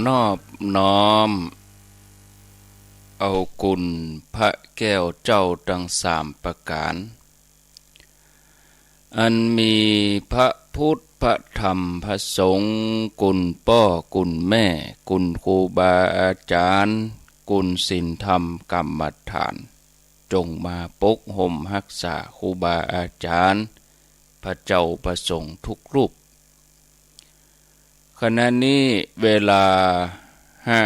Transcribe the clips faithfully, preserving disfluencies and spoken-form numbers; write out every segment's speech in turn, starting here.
นอบน้อมเอาคุณพระแก้วเจ้าทั้งสามประการ อันมีพระพุทธ พระธรรม พระสงฆ์ คุณป้อ คุณแม่ คุณครูบาอาจารย์ คุณศีลธรรมกรรมฐาน จงมาปกห่มฮักษาครูบาอาจารย์ พระเจ้าพระสงฆ์ทุกรูป ขณะนี้เวลาห้า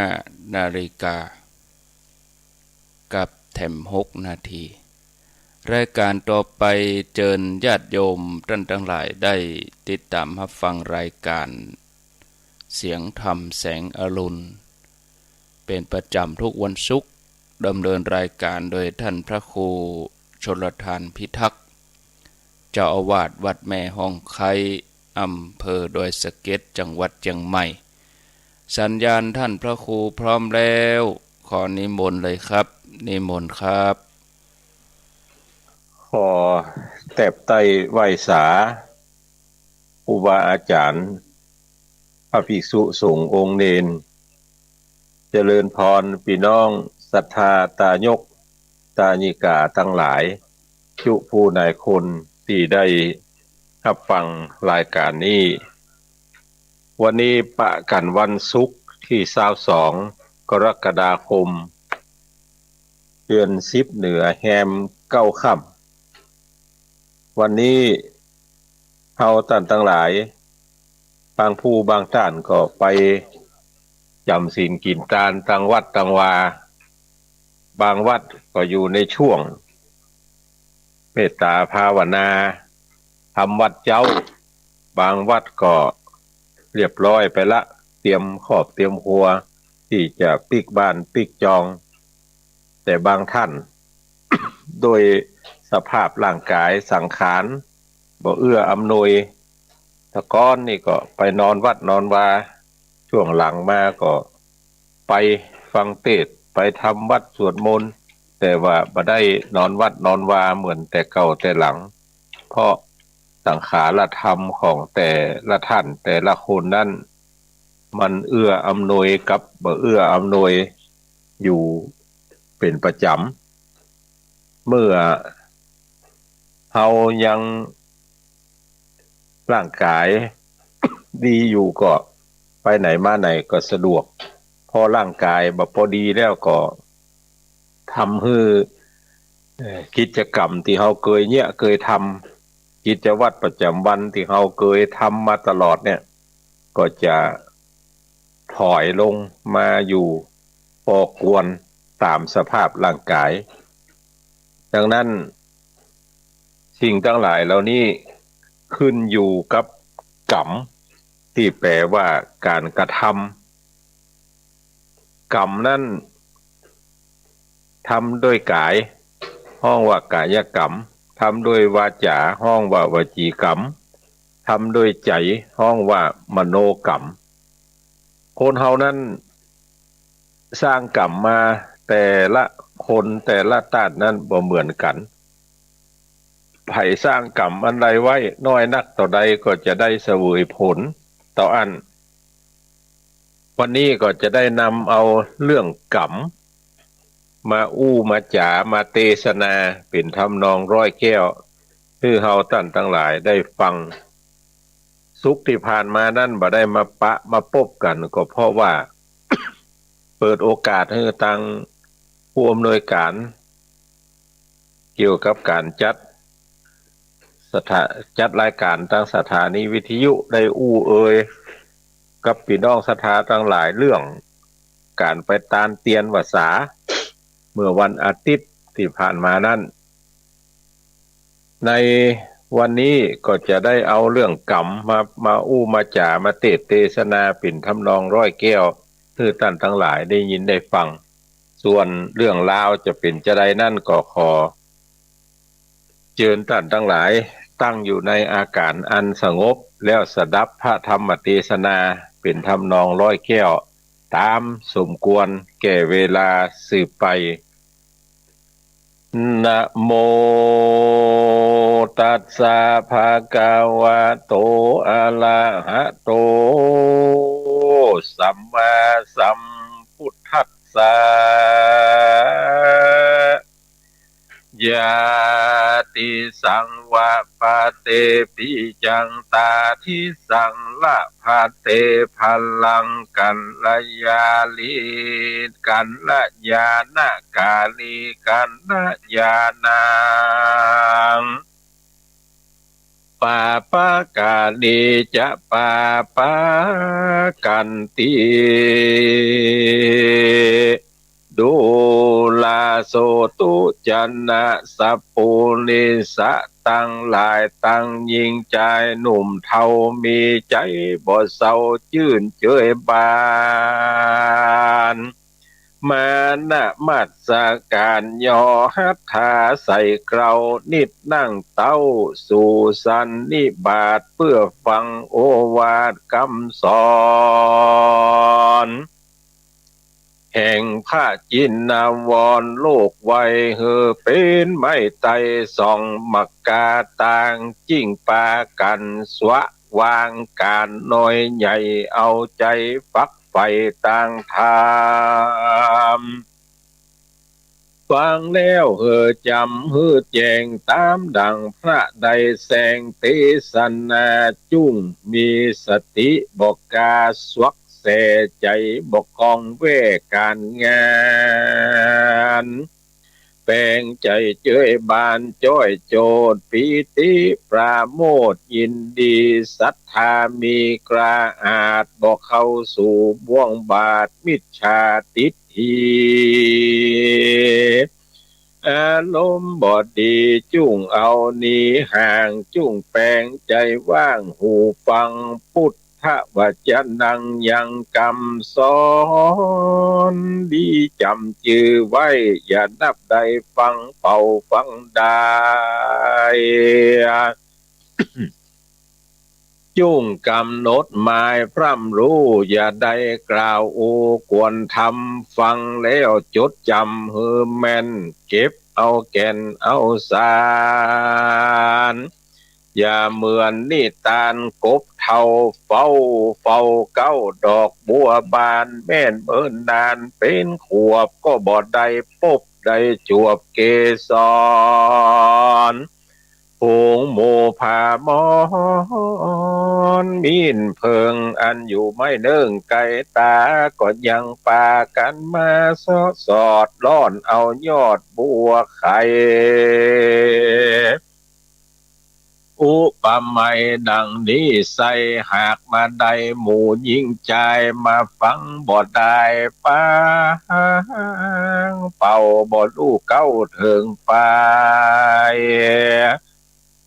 นาฬิกากับแถมหกนาที รายการต่อไปเจิญญาติโยมท่านทั้งหลายได้ติดตามฮับฟังรายการเสียงธรรมแสงอรุณ เป็นประจำทุกวันศุกร์ ดำเนินรายการโดยท่านพระครูชลทานพิทักษ์ เจ้าอาวาสวัดแม่ฮ่องไคร้ อำเภอดอยสะเก็ด จังหวัดเชียงใหม่ สัญญาณท่านพระครูพร้อมแล้ว ขอนิมนต์เลยครับ นิมนต์ครับ ขอแตบไต้ไหว้สา ครูบาอาจารย์ พระภิกษุสงฆ์องค์เณร เจริญพรพี่น้องศรัทธาตายก ตายิกาทั้งหลาย จุผู้นายคนที่ได้รับฟังรายการนี้ วันนี้ปะกันวันศุกร์ที่ซาวสอง กรกฎาคม เดือนสิบเหนือแฮมเก้าค่ำ วันนี้เฮาต้านตังหลาย บางผู้บางต้านก็ไปจ๋ำศีลกิ๋นตานตางวัดตางวา บางวัดก็อยู่ในช่วงเมตตาภาวนา ทำวัดเจ๊า บางวัดก็เรียบร้อยไปละ เตรียมครอบเตรียมครัวที่จะปิ๊กบ้านปิ๊กจอง แต่บางท่าน โดยสภาพร่างกายสังขารบ่เอื้ออำนวย แต่ก่อนนี่ก็ไปนอนวัดนอนวา ช่วงหลังมาก็ไปฟังเทศน์ ไปทำวัดสวดมนต์ แต่ว่าบ่ได้นอนวัดนอนวาเหมือนแต่เก่าแต่หลัง เพราะสังขารธรรมของแต่ละท่านแต่ละคนนั้น มันเอื้ออำนวยกับบ่เอื้ออำนวยอยู่เป็นประจ๋ำ เมื่อเฮายังร่างกายดีอยู่ก็ไปไหนมาไหนก็สะดวก พอร่างกายบ่ปอดีแล้วก็ทำหื้อ เอ่อ กิจกรรมที่เฮาเกยเยียะเกยทำ กิจวัตรประจ๋ำวันที่เฮาเกยทำมาตลอดเนี่ย ก็จะถอยลงมาอยู่ปอกวนตามสภาพร่างกาย ดังนั้น สิ่งตังหลายเหล่านี้ขึ้นอยู่กับกรรม ที่แปลว่าการกระทำ กรรมนั้นทำด้วยกาย ฮ้องว่ากายกรรม ทำด้วยวาจา ฮ้องว่าวจีกรรม ทำด้วยใจ ฮ้องว่ามโนกรรม คนเฮานั้นสร้างกรรมมาแต่ละคนแต่ละต้านนั้นบ่เหมือนกัน ไผสร้างกรรมอันใดไว้น้อยนักเต้าใดก็จะได้เสวยผลเต้าอั้น วันนี้ก็จะได้นำเอาเรื่องกรรม มาอู้มาจ๋ามาเตสนาเป๋นทำนองร้อยแก้ว หื้อเฮาต้านตังหลายได้ฟัง ศุกร์ตี้ผ่านมานั้นบ่ได้มาปะมาปบกั๋น ก็เพราะว่าเปิดโอกาสหื้อตังผู้อำนวยการ เกี่ยวกับการจัดสถา- จัดรายการตางสถานีวิทยุได้อู้เอ่ยกับปี้น้องศรัทธาตังหลายเรื่องการไปตานเตียนพรรษา เมื่อวันอาทิตย์ตี้ผ่านมานั้น ในวันนี้ก็จะได้เอาเรื่องกรรมมา- มาอู้มาจ๋ามาเตสน์เตสนาเป๋นทำนองร้อยแก้ว หื้อต้านตังหลายได้ยินได้ฟัง ส่วนเรื่องราวจะเป๋นจาใดนั้นก็ขอเจิญต้านตังหลายตั้งอยู่ในอาการอันสงบ แล้วสดับพระธรรมเตสนาเป๋นทำนองร้อยแก้ว ตามสมควรแก่เวลาสืบไป นะโมตัสสะ ภะคะวะโต อะระหะโต สัมมาสัมพุทธัสสะ ยะติสังวะปะเตปิจัง ตาทิสังละพะเตพะลัง กัลยาลี กัลยาณะกาลี กัลยาณัง ปาปะกาลีจะ ปาปะกันติ ดูราโสตุจะนะ สัปปุริสะตังหลาย ตังญิงจายหนุ่มเฒ่า มีใจ๋บ่เศร้า จื้นเจยบาน มานมัสการ ย่อหัตถาใส่เกล้า นิดนั่งเต๊า สู่สันนิบาต เพื่อฟังโอวาทกำสอน แห่งพระจินวร โลกไว้หื้อเป๋นไม้ไต้ ส่องมักกาต่าง จิ่งปากั๋นสวะวางก๋านน้อยใหญ่ เอาใจ๋ฝักใฝ่ตางธรรม ฟังแล้วหื้อจ๋ำหื้อแจ้ง ต๋ามดั่งพระได้แสดงเตสนา จุ่งมีสติบ่กล้าสวกแส่ ใจ๋บ่คล่องแว่ก๋านงาน แป๋งใจ๋เจยบานจ้อยโจทย์ ปีติปราโมทย์ยินดี ศรัทธามีกล้าอาจ บ่เข้าสู่บ่วงบาปมิจฉาทิฏฐิ อารมณ์บ่ดีจุ่งเอาหนีห่าง จุ่งแป๋งใจ๋ว่างหูฟัง พุทธวจนะยังกำสอน ดีจ๋ำจื้อไว้ อย่านับได้ฟังเป่าฟังได้ จุ่งกำหนดหมายพร่ำรู้ อย่าได้กล่าวอู้ ควรทำฟังแล้วจดจ๋ำหื้อแม่น เก็บเอาแก่นเอาสาร อย่าเหมือนนิทานกบเฒ่าเฝ้า เฝ้าเก๊าดอกบัวบาน แม่นเมินนานเป๋นขวบ ก็บ่ได้ปบได้จวบเกสร ฝูงหมู่ผามอน มีนเผิงอันอยู่ไม่เนิ่งไกลต๋า ก็ยังปากั๋นมาเซาะสอด ร่อนเอายอดบัวไข่ อุปไมยดังนี้ใส่ หากมาได้หมู่ญิงจาย มาฟังบ่ได้ปางเป่า บ่ฮู้เก๊าเถิงปาย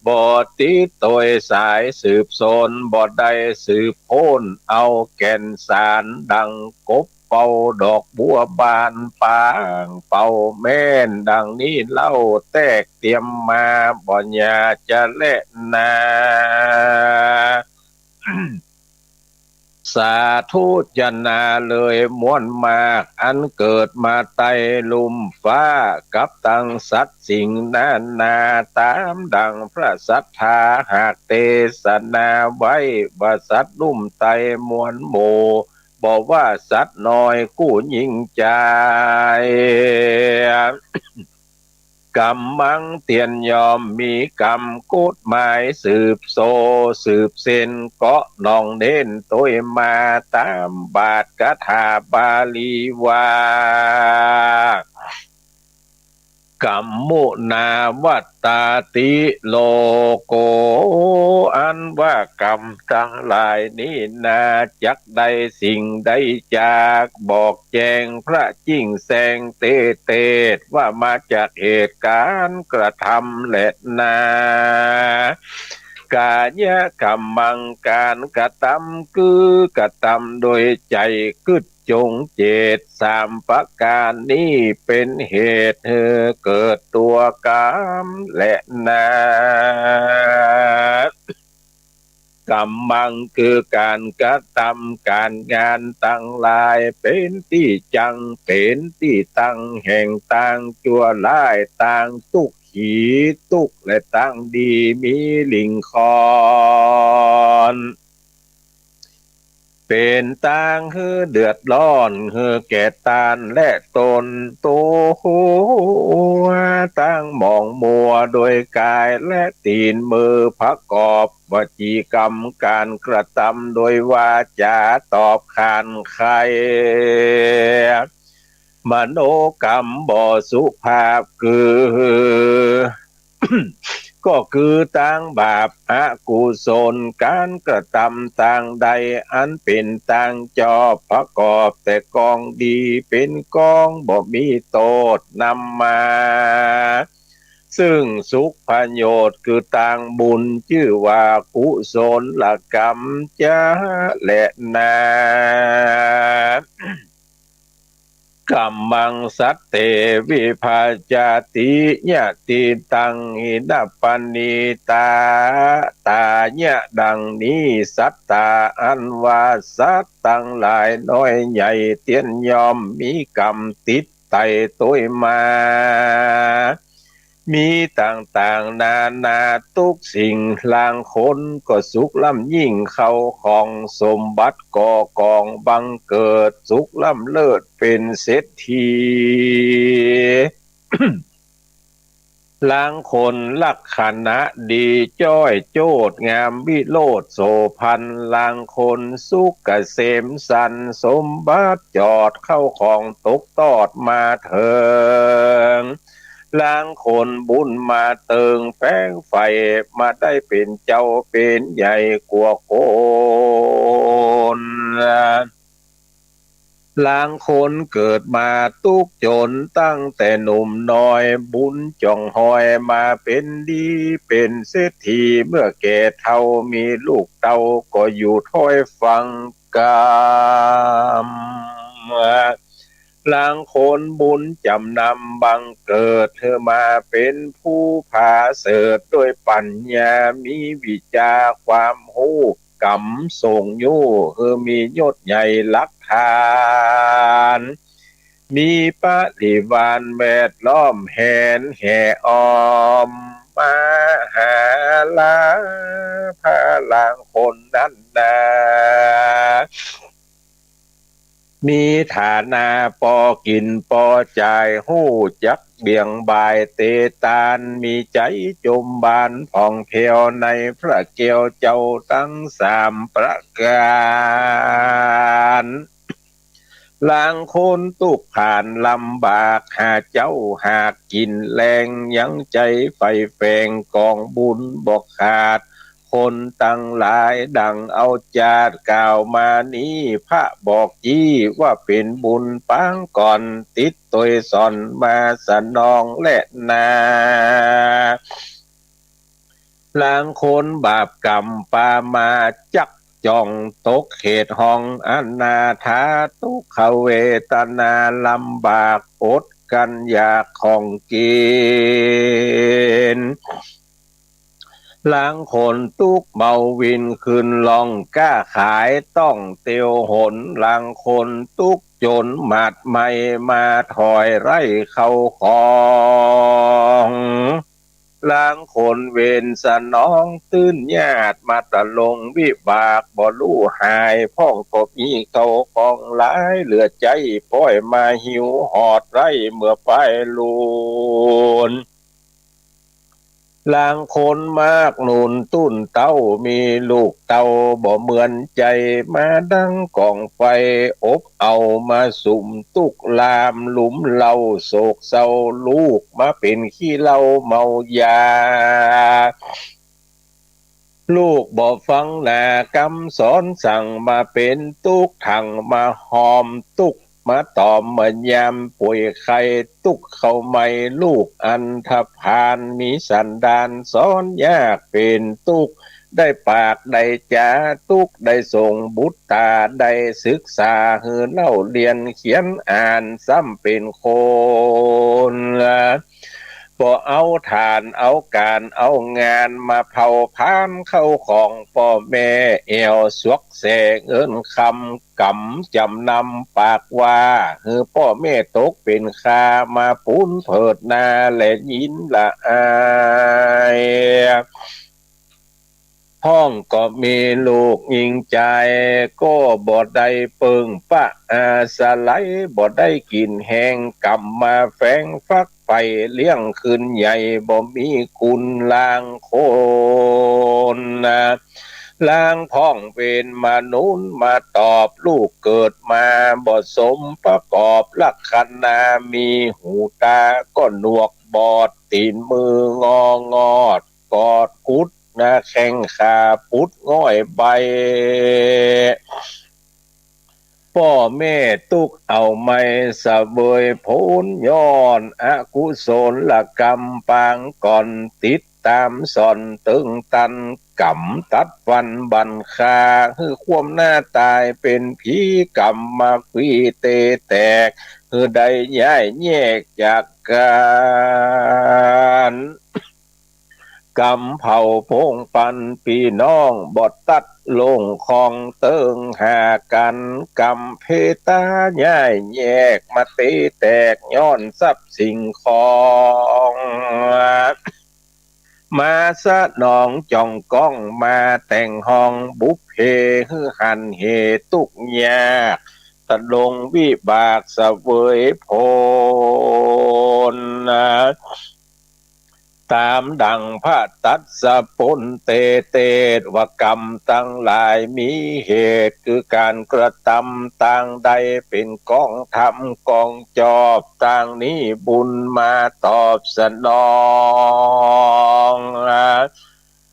บ่ติดตวยสายสืบสน บ่ได้สืบค้นเอาแก่นสาร ดังกบเฝ้าดอกบัวบาน ปางเป่าแม่นดังนี้เล่า แตกเตียมมาบ่อย่าจะแลนา สาธุจะนาเลยมวลมาก อันเกิดมาใต้ลุ่มฟ้า กับตังสัตว์สิ่งนานา ต๋ามดังพระศรัทธาหากเตสนาไว้ ว่าสัตว์ลุ่มใต้มวลหมู่ บ่ว่าสัตว์น้อยกู้ญิงจาย กำมังเตียนยอมมีกำกฎหมาย สืบโซ่สืบเส้นเกาะหนองเน้น ตวยมาต๋ามบาทคาถาบาลีว่า กัมมุนาวัตตาติโลโก อันว่ากำตังหลายนี้นา จักได้สิ่งใดจาก บอกแจ้งพระจิ่งแสงเตเตศ ว่ามาจากเหตุก๋านกระทำแลนา ก๋ายะกัมมังก๋านกระตำ คือกระตำโดยใจ๋กึ๊ด จงเจต สามประก๋านนี้เป๋นเหตุหื้อเกิดตั๋วกำแลนา กำมังคือก๋านกระตำก๋านงานตังหลาย เป๋นตี้จัง เป๋นตี้ตั้งแห่งตางจั่วร้าย ตางตุ๊กข์ ขีตุ๊กข์ และตางดีมีริ่งค่อน เป๋นตางหื้อเดือดร้อนหื้อแก่ตานและตนตั๋ว ตางหมองมัวโดยก๋ายและตี๋น มือประกอบวจีกรรมก๋านกระตำโดยวาจ๋าตอบขานไข มโนกรรมบ่สุภาพคือ ก็คือตางบาปอกุศล ก๋านกระตำตางใดอันเป๋นตางจอบประกอบแต่กองดีเป๋นกองบ่มีโต้ษนำมา ซึ่งสุขประโยชน์คือตางบุญจื้อว่ากุศลกรรมจะแลนา กำมัง สัตเต วิภาจาติ ยะติตัง หินะปะนีตา ตายะ ดังนี้ สัตตา อันว่าสัตว์ตังหลายน้อยใหญ่เตี้ยนย่อมมีกรรมติดไต่ตวยมา มีต่างๆนานาตุ๊กสิ่ง ลางคนก็สุขล้ำยิ่งเข้าของ สมบัติก่อกองบังเกิด สุขล้ำเลิศเป๋นเศรษฐี ลางคนลักษณะดีจ้อยโจ้ดงามวิโรจน์โสภณ ลางคนสุขเกษมสันต์ สมบัติจอดเข้าของตกตอดมาเถิง ลางคนบุญมาเติงแฝงใฝ่ มาได้เป๋นเจ้าเป๋นใหญ่กว่าคน ลางคนเกิดมาตุ๊กจนตั้งแต่หนุ่มน้อย บุญจ่องฮอยมาเป๋นดีเป๋นเศรษฐี เมื่อแก่เฒ่ามีลูกเต้าก็อยู่ถ้อยฟังกำ ลางคนบุญจำนำบังเกิด หื้อมาเป๋นผู้ผาเสริฐด้วยปัญญา มีวิชาความฮู้ก๋ำส่งยู้ หื้อมียศใหญ่หลักฐาน มีปริวารแวดล้อมแหนแห่อ้อมมาหาลา พาลางคนนั้นนา มีฐานะปอกิ๋นปอจ่าย ฮู้จักเบี่ยงบ่ายเตตาน มีใจ๋จมบานผ่องแผ้วในพระแก้วเจ้าตังสามประก๋าน ลางคนตุ๊กข์ผ่านลำบาก หาเจ๊าหากกิ๋นแลง ยังใจ๋ใฝ่แฝงกองบุญบ่ขาด คนตังหลายดั่งเอาจาดกล่าวมานี้ พระบอกจี้ว่าเป๋นบุญปางก่อน ติดตวยสอนมาสนองแลนา ลางคนบาปกรรมปามาจักจ่องตกเขตห้องอนาถา ตุ๊กขเวทนาลำบากอดกลั้นอยากของกิ๋น ลางคนตุ๊กข์เมาวินขึ้นล่องก้าขายต้องเตียวหน ลางคนตุ๊กข์จนหมาดไหม้มาถอยไร่เข้าของ ลางคนเวรสนองตื้นญาติมาตะลงวิบากบ่รู้หาย พ่องก็มีเข้าของหลายเหลือใจ๊ ป้อยมาหิวหอดไร่เมื่อปายลูน ลางคนมากหนุนตุ้นเต้า มีลูกเต้าบ่เหมือนใจ๋ มาดังกองไฟอบเอามาสุมตุ๊กข์ลามหลุมเหล้าโศกเศร้า ลูกมาเป๋นขี้เหล้าเมายา ลูกบ่ฟังหน้ากำสอนสั่ง มาเป๋นตุ๊กข์ทั้งมาหอมตุ๊กข์ มาตอมมายามป่วยไข้ตุ๊กข์เข้าไหม้ ลูกอันธพาลมีสันดานสอนยากเป๋นตุ๊กข์ ได้ปากได้จ๋าตุ๊กข์ ได้ส่งบุตรตาได้ศึกษา หื้อเล่าเรียนเขียนอ่านซ้ำเป๋นคน ก็เอาฐานเอาก๋านเอางานมาเผาผลาญเข้าของป้อแม่ แอ่วสวกแสเงินคำ กำจ๋ำนำปากว่า หื้อป้อแม่ตกเป๋นข่า มาปูนเผิดนาแลยินละอาย ท้องก็มีลูกญิงจาย ก็บ่ได้เปิงปะอาสะไหล บ่ได้กิ๋นแฮง กำมาแฝงฟักใฝ่ เลี้ยงขึ้นใหญ่ บ่มีคุณลางคนนะ ลางพ้องเป๋นมนุษย์มาตอบ ลูกเกิดมาบ่สมประกอบลักษณะ มีหูตาก็หนวกบอด ตี๋นมืององอด กอดกุด นะแข้งขาปุดง่อยใบ ป้อแม่ตุ๊กเอาไม่เสวยผล ย้อนอกุศลกรรมปางก่อน ติดต๋ามสอนตึงตัน กำตัดฟันบั่นฆ่า หื้อความหน้าต๋ายเป๋นผี กำมาฟรีเตแตก หื้อได้ย้ายแยกจากกั๋น กำเผาโผงปันปี้น้อง บ่ตัดลงของเติงหากั๋น กำเพตาย้ายแยกมาเตแตก ย้อนทรัพย์สิ่งของ มาสนองจ่องก้อง มาแต่งห้องบุพเพ หื้อหันเหตุตุ๊กข์ยาก ตะลงวิบากเสวยผล ต๋ามดั่งพระตัสสะปนเตเตศ ว่ากรรมตังหลายมีเหตุ คือก๋านกระตำ ตางใดเป๋นกองธรรมกองจอบ ตางนี้บุญมาตอบสนอง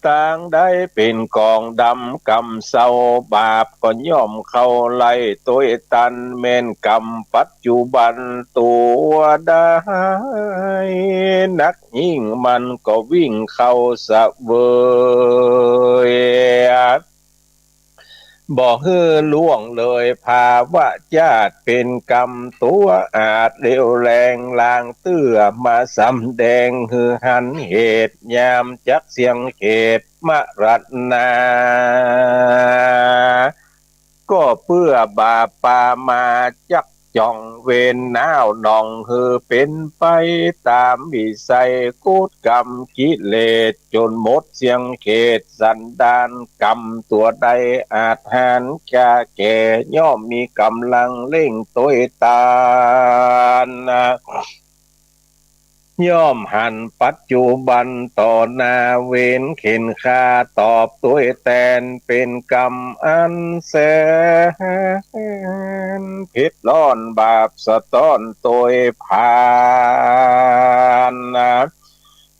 ตางใดเป๋นกองดำกำเศร้า บาปก็ย่อมเข้าไล่ตวยตัน แม่นกำปัจจุบันตัวใด นักยิ่งมันก็วิ่งเข้าเสวย บ่หื้อล่วงเลยภาวะจาติ เป๋นกรรมตัวอาจเลวแรง ลางเตื้อมาสำแดง หื้อหันเหตุยามจักเสี้ยงเขตมรณา ก็เปื้อบาปปามาจักจ่องเวรหนาวหน่อง หื้อเป๋นไปต๋ามวิสัยกฎกรรมกิเลส จ๋นหมดเสี้ยงเขตสันดานกรรม ตัวใดอาจหาญกล้าแก่ ย่อมมีกำลังเร่งตวยตัน ย่อมหันปัจจุบันต่อหน้า เวรเข็ญฆ่าตอบตวยแตน เป๋นกรรมอันแสนเผ็ดร้อน บาปสะท้อนตวยผาน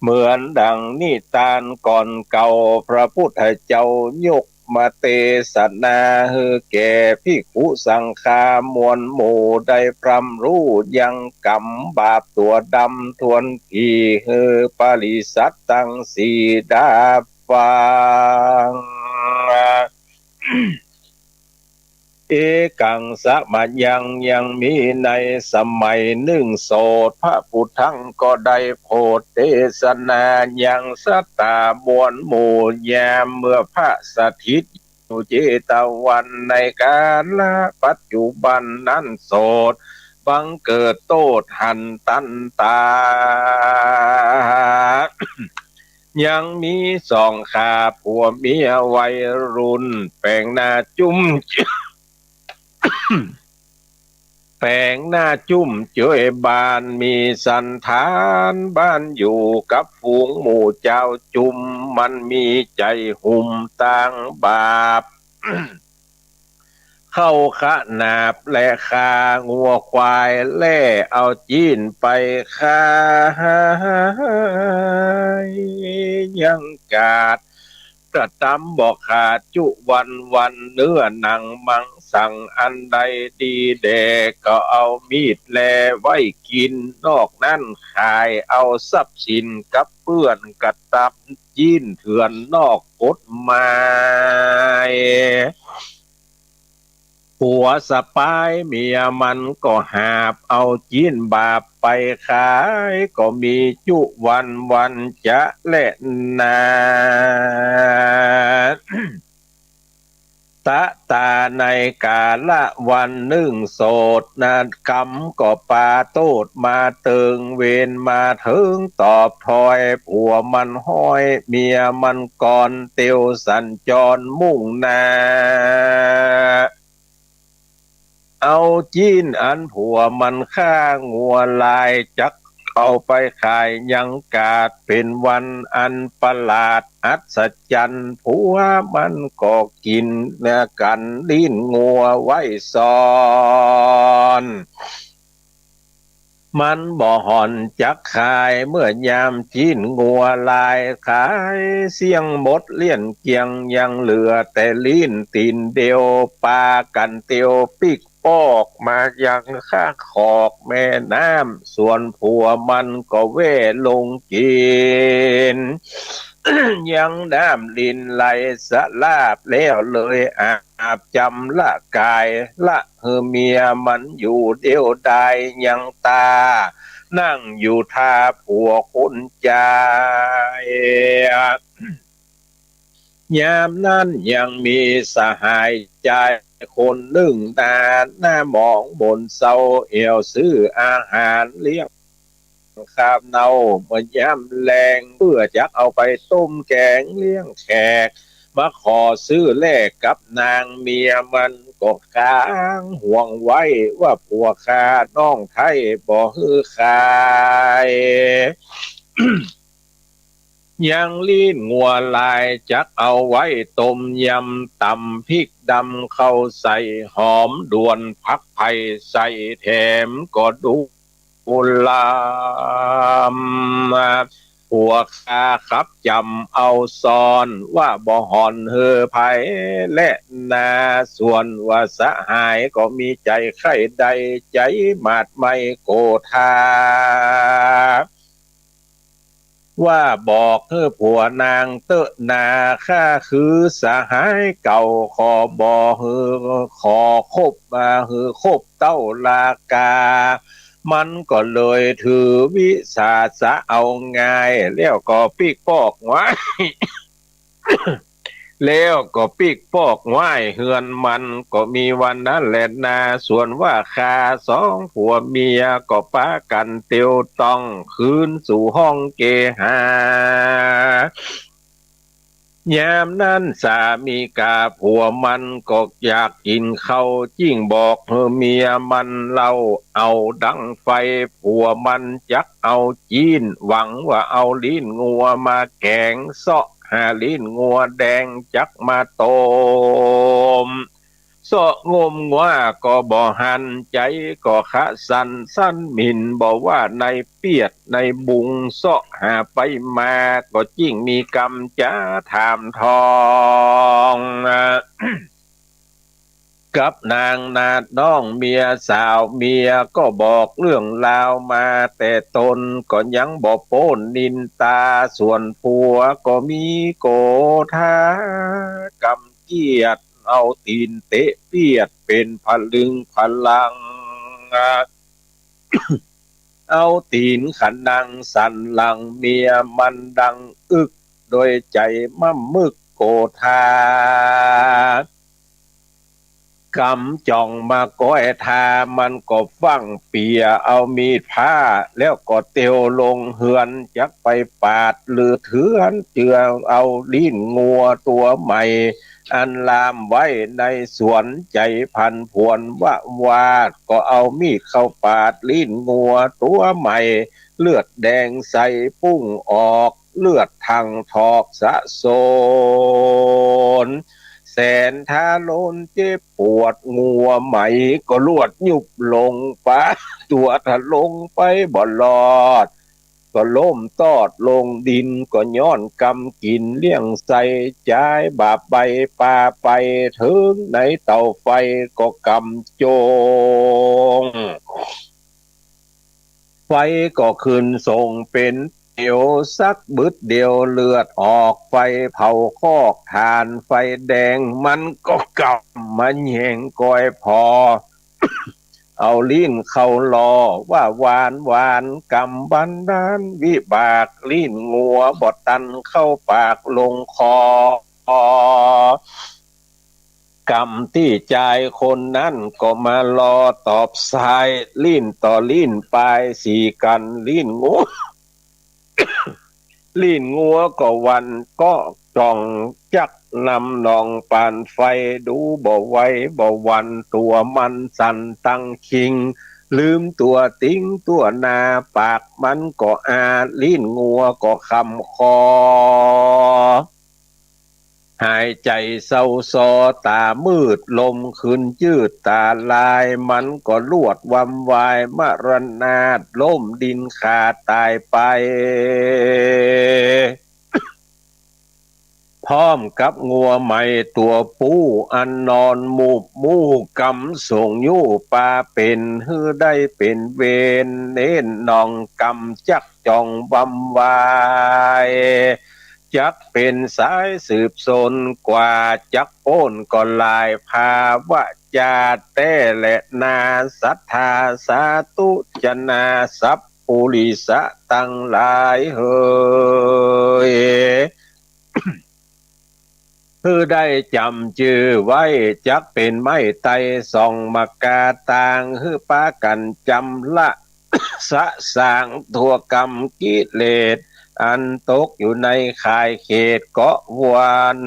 เหมือนดังนิทานก่อนเก่า พระพุทธเจ้ายกมาเตสนา หื้อแก่ภิกขุสังฆามวลหมู่ ได้พร่ำฮู้ยังกรรมบาปตัวดำทวนที หื้อปริษัทตังสี่ได้ฟัง เอกังสะมะยัง ยังมีในสมัยหนึ่งโสด พระพุทธังก็ได้โผดเตสนายังสัตตามวลหมู่ ยามเมื่อพระสถิตอยู่เจตวัน ในกาละปัจจุบันนั้นโสด บังเกิดโต้ษหันตันตา ยังมีสองข้าผัวเมียวัยรุ่น แป๋งหน้าจุ้ม แป๋งหน้าจุ้มเจยบ้าน มีสันฐานบ้านอยู่กับฝูงหมู่เจ้าจุ้ม มันมีใจ๋หุ้มต่างบาป เข้าขนาบและฆ่างัวควาย และเอาจีนไปขาย ยังกาดกระตำบ่ขาดจุวันวัน เนื้อหนังมังสังอันใดดีแด่ก็เอามีดแลไว้กิ๋น นอกนั้นขายเอาทรัพย์สินกับเปื้อน กระตำจีนเถื่อนนอกกฎหมาย ผัวสะปายเมียมันก็หาบเอาจีนบาปไปขาย ก็มีจุวันวันจะแลนา ตะตาในกาละวันนึ่งโสดนะ กรรมก็ปาโตดมาเติง เวรมาเถิงตอบถอย ผัวมันฮ้อยเมียมันก่อน เตียวสัญจรมุ่งหน้า เอาจีนอันผัวมันฆ่างัวลาย จักเอาไปขายยังกาด เป็นวันอันประหลาดอัศจรรย์ ผัวมันก็กินเนื้อกัน ลิ้นงัวไว้ซ่อน มันบ่ห่อนจักขาย เมื่อยามจีนงัวลายขายเสี้ยงหมดเลี้ยนเกลี้ยง ยังเหลือแต่ลิ้นตีนเดียว ปากันเตียวปิ๊กปอกมายังข้างขอกแม่น้ำ ส่วนผัวมันก็แว่ลงกิน ยังน้ำลิ้นไหลสะลาบ แล้วเลยอาบจำละกาย ละหือเมียมันอยู่เดียวดาย ยังตานั่งอยู่ท่าผัวคนจาย ยามนั้นยังมีสหายจายคนนึ่งนา หน้าหมองบนเซา แอ่วซื้ออาหารเลี้ยง ข้าวเน่าเมื่อยามแลง เพื่อจักเอาไปต้มแกงเลี้ยงแขก มาขอซื้อแลกกับนาง เมียมันก็กางห่วงไว้ ว่าผัวข้าน้องไท้บ่หื้อขาย ยังลิ้นงัวลายจักเอาไว้ต้มยำ ตำพริกดำเข้าใส่ หอมด่วนผักไผ่ใส่แถม ก็ดูลำ ผัวข้าขับจำเอาซ่อน ว่าบ่ห่อนหื้อไผแลนา ส่วนว่าสหายก็มีใจใคร่ใด ใจหมาดไหม้โกธา ว่าบอกหื้อผัวนางเต๊อะนา ข้าคือสหายเก่า ขอบ่หื้อ ขอคบมาหื้อคบเต้าลากา มันก็เลยถือวิสาสะเอาง่าย แล้วก็ปิ๊กปอกไว้ แล้วก็ปิ๊กปอกไว้เฮือนมัน ก็มีวันนั้นแหละนา ส่วนว่าข้าสองผัวเมีย ก็ปากันเตียวต้องคืนสู่ห้องเกหา ยามนั้นสามีกาผัวมันก็อยากกินข้าว จึงบอกหื้อเมียมันเล่า เอาดังไฟ ผัวมันจักเอาจีน หวังว่าเอาลิ้นงัวมาแกง เซาะหาลิ้นงัวแดงจักมาต้ม เซาะงมงัวก็บ่หัน ใจก็ขะสั่นสั่นหมิ่น บ่ว่าในเปียดในบุง เซาะหาไปมา ก็จึงมีกำจาถามทอง กับนางนาดน้องเมียสาว เมียก็บอกเรื่องราวมา แต่ตนก็ยังบ่โป้นนินตา ส่วนผัวก็มีโกธา กำเกียดเอาตีนเตะเปียดเป็นผลึงผลัง เอาตีนขะนังสั่นหลัง เมียมันดังอึก โดยใจม่ำมึกโกธา กำจ่องมาก้อยทา มันก็ฟั่งเปียเอามีดผ้า แล้วก็เตียวลงเฮือน จักไปปาดหรือเถือน เจือเอาลิ้นงัวตัวใหม่ อันลามไว้ในสวน ใจผันผวนวะวาด ก็เอามีดเข้าปาดลิ้นงัวตัวใหม่ เลือดแดงใสปุ้งออก เลือดทั่งถอกสะโสน แสนทาโลนเจ็บปวด งัวใหม่ก็ลวดยุบลงปะ ตัวทะลงไปบ่รอด ก็ล้มตอดลงดิน ก็ย้อนกำกินเลี้ยงใส่ จายบาปใบปาไป เถิงในเตาไฟก็กำโจง ไฟก็ขึ้นส่งเป็น ยวสักบึดเดียวเลือดออกไฟเผาคอกถ่านไฟแดง มันก็กำมาแย่งกอยพอ เอาลิ้นเข้าลอว่าหวานหวาน กรรมบันดาลวิบาก ลิ้นงัวบ่ตันเข้าปากลงคอ กรรมตี้จายคนนั้นก็มารอตอบสาย ลิ้นต่อลิ้นปายสีกัน ลิ้นงัว ลิ้นงัวก็หวั่นก็จ่องจักนำนองปานไฟ ดูบ่ไหวบ่หวั่น ตัวมันสั่นตังคิง ลืมตัวติ๊งตัวนา ปากมันก็อา ลิ้นงัวก็คำคอ หายใจเศร้าซอ ตามืดลมคืนจืดตาลาย มันก็ลวดวำวาย มรณาดล้มดินขาดตายไป พร้อมกับงัวใหม่ตัวผู้ อันนอนมูบมู่ กำส่งอยู่ปาเป็น หื้อได้เป็นเวร เน้นนองกำจักจ่องวำวาย จักเป็นสายสืบสนกว่า จักโป้นก็หลาย ภาวะจาแท้แหละนา ศรัทธาสาธุจนา สัพปุริสะตังหลายเหย หื้อได้จำจื้อไว้ จักเป็นไม้ไตรส่องมะกาตาง หื้อปากั๋นจำละ สะสางทั่วกรรมกิเลส อันตกอยู่ในข่ายเขตเกาะวัน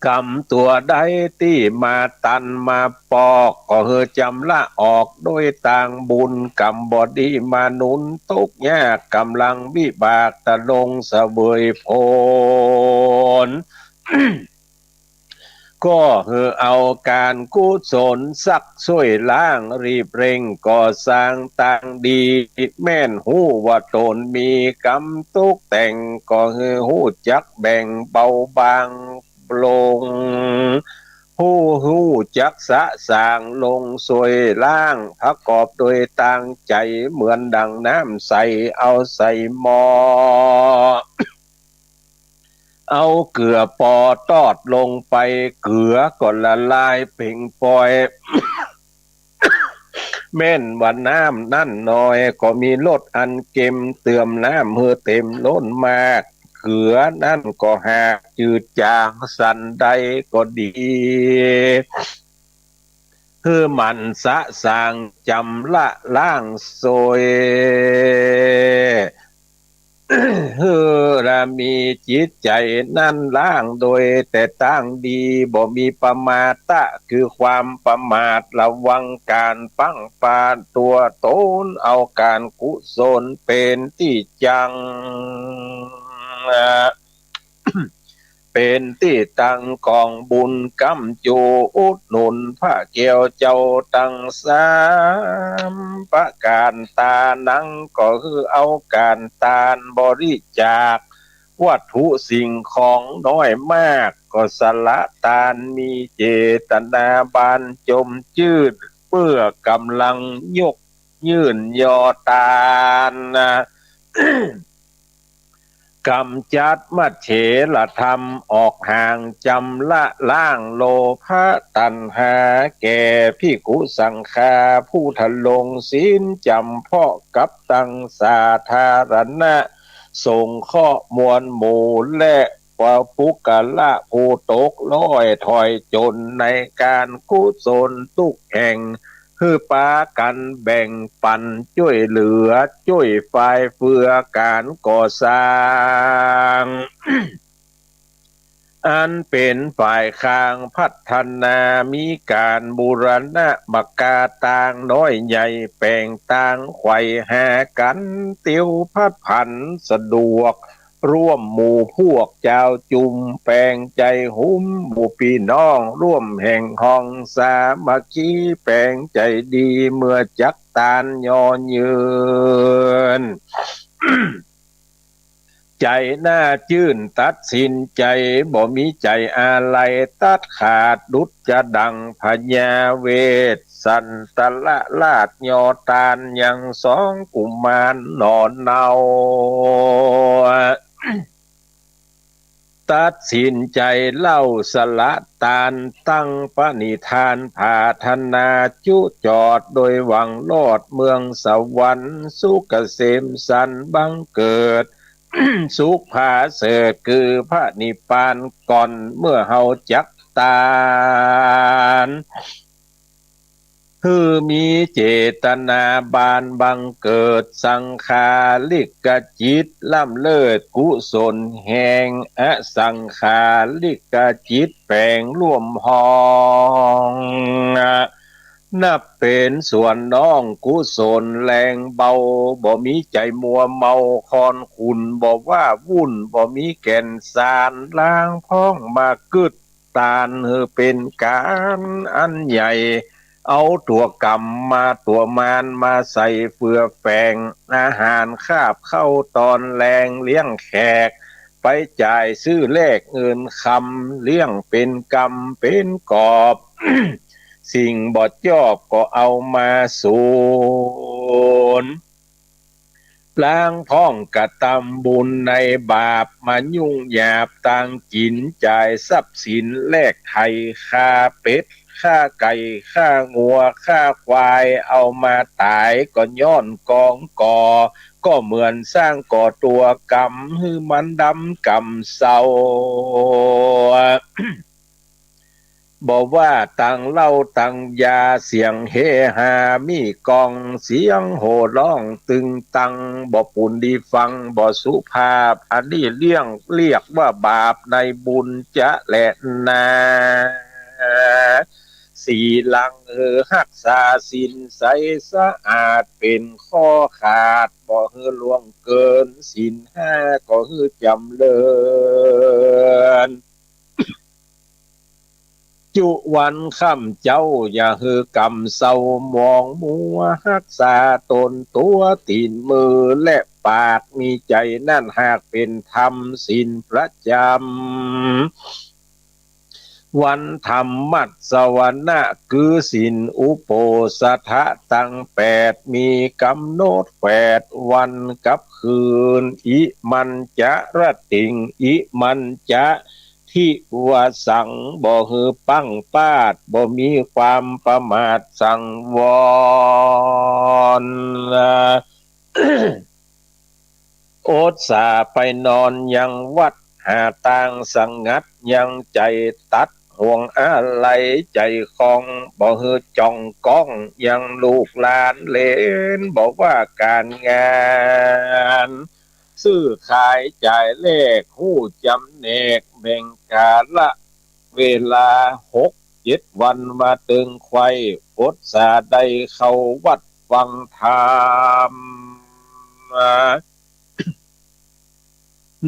กรรมตัวใดตี้มาตันมาปอก ก็หื้อจำละออกโดยตางบุญ กรรมบ่ดีมาหนุน ตกยากกำลังวิบาก ตะลงเสวยผล ก็หื้อเอาก๋านกุศลซักซ่วยล้าง รีบเร่งก่อสร้างตางดี แม่นฮู้ว่าตนมีกรรมตกแต่ง ก็หื้อฮู้จักแบ่งเบาบางลง ฮู้ฮู้จักสะสางลงซ่วยล้าง ประกอบโดยตางใจ๋ เหมือนดั่งน้ำใสเอาใส่หม้อ เอาเกลือปอตอดลงไป เกลือก็ละลายเป่งปอย แม่นว่าน้ำนั้นน้อย ก็มีรสอันเค็ม เติมน้ำหื้อเต็มล้นมาก เกลือนั้นก็หากจืดจางสันใดก็ดี หื้อหมั่นสะสางจำละล้างซ่วย หื้อละมีจิตใจ๋นั้นล้างโดยแต่ตางดี บ่มีปมาทะ คือความประมาท ระวังก๋านพลั้งพลาดตัวตน เอาก๋านกุศลเป๋นตี้จั่ง เป๋นตี้ตั้งกองบุญ ก๊ำจูอุดหนุนพระแก้วเจ้าตังสามประก๋าน ตานังก็คือเอาก๋านตานบริจาค วัตถุสิ่งของน้อยมาก ก็สละตานมีเจตนาบานจมจื้น เปื้อกำลังยกยื่นยอตาน กำจัดมัจเฉรธรรมออกห่าง จำละล้างโลภะตัณหา แก่ภิกขุสังฆาผู้ทะลงศีล จำเพาะกับตังสาธารณะ สงเคราะห์มวลหมู่ และปุคคละผู้ตกด้อยถอยจน ในก๋านกุศลทุกแห่ง หื้อปากั๋นแบ่งปั๋นจ้วยเหลือ จ้วยฝ่ายเฟือก๋านก่อสร้าง อันเป๋นฝ่ายข้างพัฒนา มีก๋านบูรณะมะกาตางน้อยใหญ่ แป๋งตางไขว่หากั๋น เตียวผัดผันสะดวก ร่วมหมู่พวกจาวจุม แป๋งใจ๋หุ้มหมู่ปี้น้อง ร่วมแห่งห้องสามัคคี แป๋งใจ๋ดีเมื่อจักตานย่อยืน ใจ๋หน้าจื้นตัดสินใจ๋ บ่มีใจ๋อาลัย ตัดขาดดุจจะดังพญาเวสสันตรราช ยอตานยังสองกุมารหน่อเนา ตัดสินใจ๋เล่าสละตาน ตั้งปณิธานผาถนาจุจอด โดยหวังรอดเมืองสวรรค์ สุขเกษมสันต์บังเกิด สุขผาเสริฐคือพระนิพพานก่อน เมื่อเฮาจักตาน คือมีเจตนาบานบังเกิด สังขาริกจิตล้ำเลิศกุศลแห่ง อสังขาริกจิตแปลงร่วมห้อง นับเป็นส่วนน้องกุศลแรงเบา บ่มีใจ๋มัวเมาคอนขุ่น บ่ว้าวุ่น บ่มีแก่นสาร ล้างพ้องมากึ๊ด ตานหื้อเป็นก๋านอันใหญ่ เอาตั๋วกรรมมาตั๋วมารมาใส่เฟือแฝง อาหารคาบข้าวตอนแลงเลี้ยงแขก ไปจ่ายซื้อแลกเงินคำ เลี้ยงเป็นกำเป็นกอบ สิ่งบ่จอบก็เอามาสูญ ล้างพ้องกระตำบุญในบาป มายุ่งหยาบตางกิ๋น จ่ายทรัพย์สินแลกไถ่ ฆ่าเป็ด ฆ่าไก่ ฆ่างัว ฆ่าควาย เอามาต๋ายก็ย้อนกองก่อ ก็เหมือนสร้างก่อตั๋วกรรม หื้อมันดำกำเซา บ่ว่าตังเหล้าตังยา เสียงเฮฮามีกอง เสียงโห่ร้องตึงตัง บ่ปูนดีฟัง บ่สุภาพ อันนี้เรียก เรียกว่าบาปในบุญจะแลนา ศีลังหื้อฮักษาศีลใสสะอาด เป็นข้อขาด บ่หื้อล่วงเกิน ศีลห้าก็หื้อจ๋ำเริญ จุวันค่ำเจ๊าอย่าหื้อกำเซามองมัว ฮักษาต๋นตั๋วตี๋นมือและปาก มีใจ๋นั้นหากเป็นธรรมศีลประจ๋ำวัน ธรรมมัสสวนะ คือศีลอุโปสถะตังแปด มีกำหนดแปดวันกับคืน อิมัญจะรติง อิมัญจะ ทิวสัง บ่หื้อปังปาด บ่มีความประมาทสังวร อดสาไปนอนยังวัด หาตางสงัดยังใจ๋ ตัดห่วงอาลัยใจ๋คอง บ่หื้อจ่องก้องยังลูกหลานเหลน บ่ว่าก๋านงาน ซื้อขายจ่ายแลก ฮู้จ๋ำแนกแบ่งกาละเวลา หกเจ็ดวันมาเติงไขว่ อดสาได้เข้าวัดฟังธรรม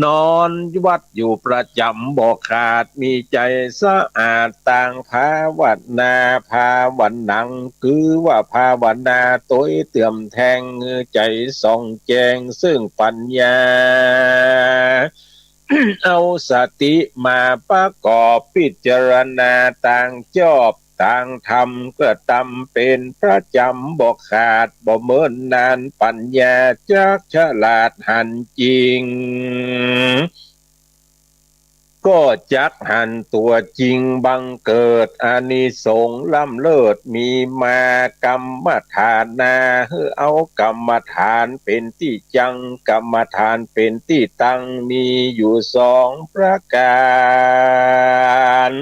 นอนวัดอยู่ประจ๋ำบ่ขาด มีใจ๋สะอาดตางภาวนา ภาวนัง คือว่าภาวนาตวยเติมแทง ใจ๋ส่องแจ้งซึ่งปัญญา เอาสติมาประกอบพิจารณาตางจอบ ตางธรรมก็ตำเป็นประจ๋ำบ่ขาด บ่เมินนาน ปัญญาจักฉลาดหันจริง ก็จักหันตั๋วจริงบังเกิด อานิสงส์ล้ำเลิศมีมา กรรมฐานาหื้อเอากรรมฐานเป็นตี้จัง กรรมฐานเป็นตี้ตั้ง มีอยู่สองประก๋าน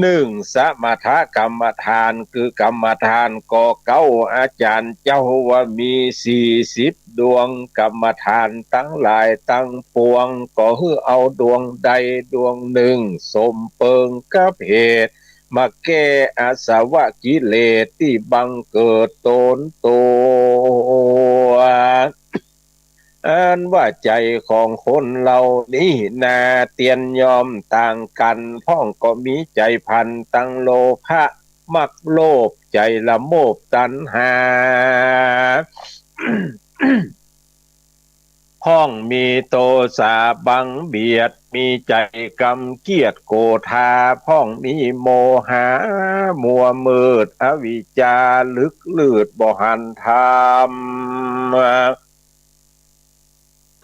นึ่ง สมถกรรมฐาน คือกรรมฐานก่อเก๊า อาจ๋ารย์เจ้าว่ามีสี่สิบดวง กรรมฐานตังหลายตังปวง ก็หื้อเอาดวงใดดวงนึ่ง สมเปิงกับเหตุ มาแก้อาสวะกิเลสตี้บังเกิดตนตั๋ว อันว่าใจ๋ของคนเหล่านี้นา เตียนยอมต่างกั๋น พ่องก็มีใจ๋พันตังโลภะ มักโลภ ใจ๋ละโมบตัณหา พ พ่องมีโทสะบังเบียด มีใจ๋กำเกียดโกธา พ่องมีโมหะมัวมืด อวิชชาลึกลืดบ่หันธรรม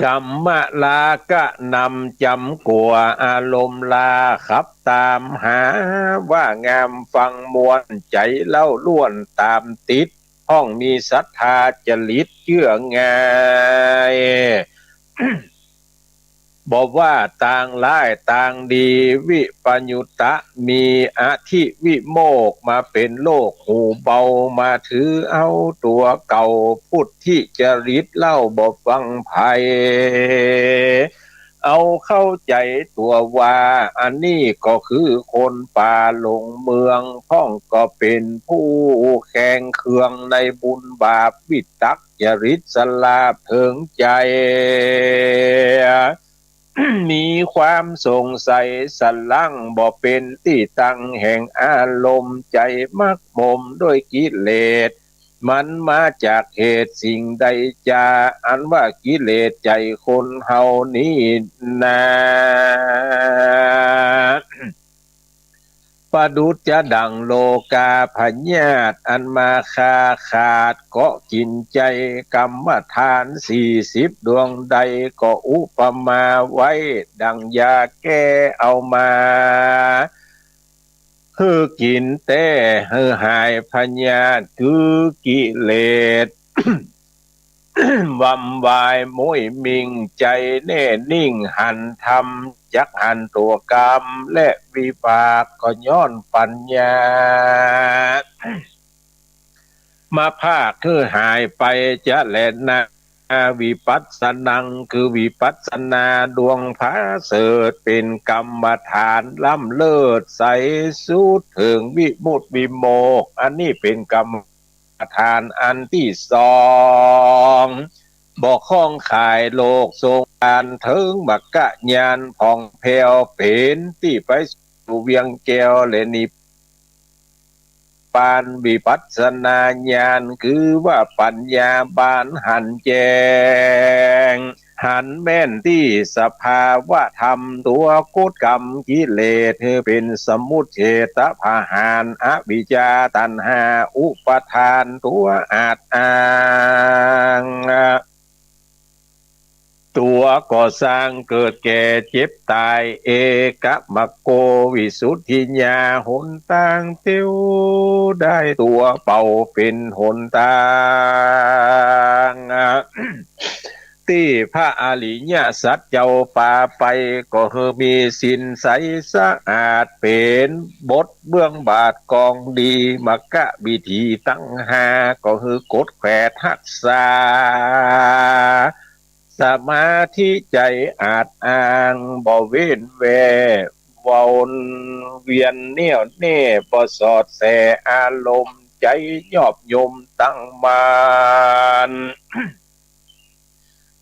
กรรมราคะนำจ๋ำกั๋ว อารมณ์ราขับต๋ามหา ว่างามฟังม่วน ใจ๋เล้าล้วนต๋ามติด พ่องมีศรัทธาจริตเจื้อง่าย บ่ว่าตางร้ายตางดี วิปยุตตะมีอธิวิโมกข์ มาเป๋นโลกหูเบา มาถือเอาตั๋วเก่า พุทธิจริตเล่าบ่ฟังใผ เอาเข้าใจ๋ตั๋วว่า อันนี้ก็คือคนป่าหลงเมือง พ่องก็เป๋นผู้แข็งเคืองในบุญบาป วิตกจริตสลาบเถิงใจ๋ มีความสงสัยสะหลั้ง บ่เป๋นตี้ตั้งแห่งอารมณ์ ใจ๋หมกหมมด้วยกิเลส มันมาจากเหตุสิ่งใดจา อันว่ากิเลสใจ๋คนเฮานี้นา ประดุจจะดั่งโรคาพยาธิ อันมาฆ่าขาดเกาะกิ๋นใจ๋ กรรมฐานสี่สิบดวงใด ก็อุปมาไว้ดั่งยาแก้เอามา หื้อกิ๋นแต๊ หื้อหายพยาธิคือกิเลส วำวายมุ้ยมิ่ง ใจ๋แน่นิ่งหันธรรม จักหันตั๋วกรรมและวิบาก ก็ย้อนปัญญา มาพากหื้อหายไปจะแลนา วิปัสสนัง คือวิปัสสนาดวงผาเสริฐ เป๋นกรรมฐานล้ำเลิศใสสุดเถิงวิมุตติวิโมกข์ อันนี้เป๋นกรรมฐานอันตี้สอง บ่ข้องขายโลก ทรงญาณเถิงมรรคญาณผ่องแผ้ว เป๋นตี้ไปสู่เวียงแก้วและนิพพาน วิปัสสนาญาณ คือว่าปัญญาบานหันแจ้ง หันแม่นตี้สภาวะธรรม ตั๋วกฎกรรมกิเลส หื้อเป๋นสมุจเฉทประหาร อวิชชาตัณหาอุปาทานตั๋วอาจอ้าง ตั๋วก่อสร้างเกิดแก่เจ็บต๋าย เอกมคโควิสุทธิญา หนตางเตียวได้ตั๋วเป่าเป๋นหนตาง ตี้พระอริยสัจเจ้าปาไป ก็หื้อมีศีลใสสะอาด เป๋นบทเบื้องบาทกองดี มรรควิธีตังห้า ก็หื้อกดแขวดฮักษา สมาธิใจ๋อาจอ้าง บ่เว้นแว่ วนเวียนแน่วแน่ บ่สอดแสอารมณ์ ใจ๋ยอบยมตั้งมั่น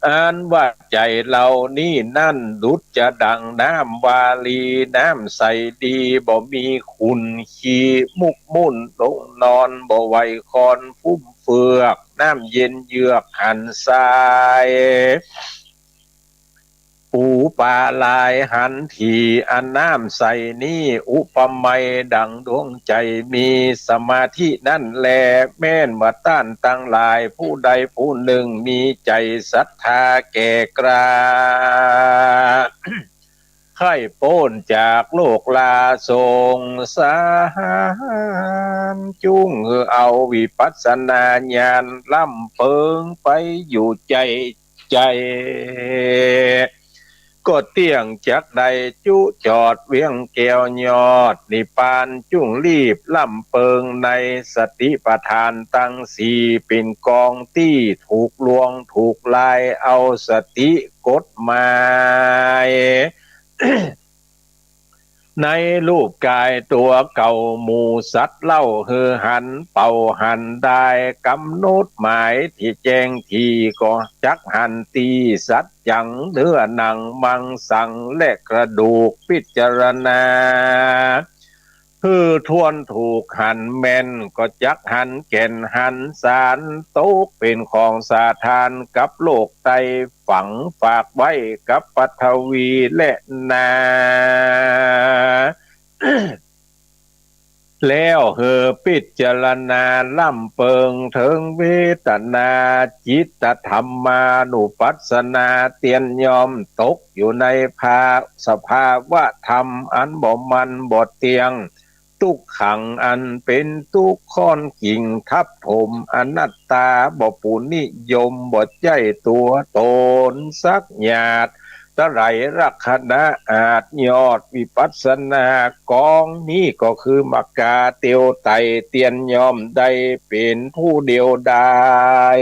อันว่าใจ๋เหล่านี้นั้น ดุจจะดั่งน้ำวาลี น้ำใสดี บ่มีขุ่นขี้ หมกมุ่นลงนอน บ่ไหวคอนฟุ่มเฟือก น้ำเย็นเยือกหันทราย ปูปลาหลายหันถี่ อันน้ำใสนี้ อุปไมยดั่งดวงใจ๋มีสมาธินั้นแล แม้นว่าต้านตังหลาย ผู้ใดผู้หนึ่งมีใจ๋ศรัทธาแก่กล้า ใคร่ป๊นจากโลกลาสงสาร จุ่งหื้อเอาวิปัสสนาญาณ ล้ำเปิงไปอยู่ใจ๋ ใจ๋ ก็เตี้ยงจักได้จุจอดเวียงแก้วยอดนิพพาน จุ่งรีบล้ำเปิงในสติปัฏฐานตังสี่ เป๋นกองตี้ถูกลวงถูกลาย เอาสติกฎหมาย ในรูปกายตั๋วเก่าหมู่สัตว์เล่า หื้อหันเป่าหันได้ กำหนดหมายตี้แจ้งถี่ ก็จักหันตี้สัจจัง เนื้อหนังมังสังและกระดูก พิจารณา หื้อถ้วนถูกหันแม่น ก็จักหันแก่นหันสาร ตกเป๋นของสาธารกับโลกไต ฝังฝากไว้กับปฐวีและนา แล้วหื้อพิจารณาล้ำเปิงเถิงเวทนา จิตธรรมานุปัสสนา เตียนยอมตกอยู่ในภา สภาวะธรรมอันบ่มั่นบ่เตี้ยง ทุกขังอันเป๋นทุกข์ค้อนกิ่งทับถม อนัตตาบ่ปูนิยม บ่ใจ้ตั๋วต๋นสักหยาด ตะไหลลักษณะอาจยอดวิปัสสนากอง นี้ก็คือมัคคาเตียวไต เตียนยอมได้เป๋นผู้เดียวดาย